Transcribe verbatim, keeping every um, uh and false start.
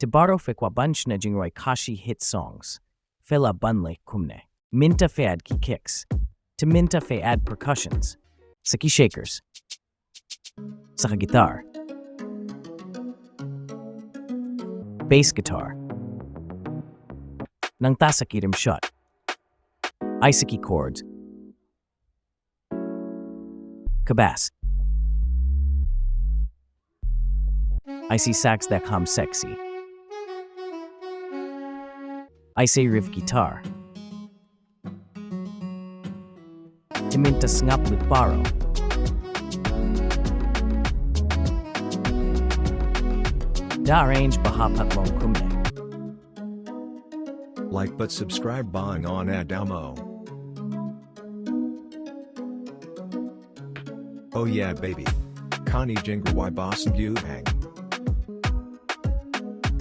Te baroh phi kwah ban shna jingrwai Khasi hit songs, phi lah ban leh kumne. Mynta phi add ki kicks. Te mynta phi add percussions. Sa ki shakers. Sa ka guitar. Bass guitar. Nangta sa ki rim shot. Ai sa ki chords. Ka bass. Ai sa ki sax da kham sexy. Ai sa ki riff guitar. Te mynta sngap lut baroh. Da arrange bha pat long kumne. Like bad subscribe ba ngan add mo. Oh yeah baby. Kane jingrwai ba sngewbha.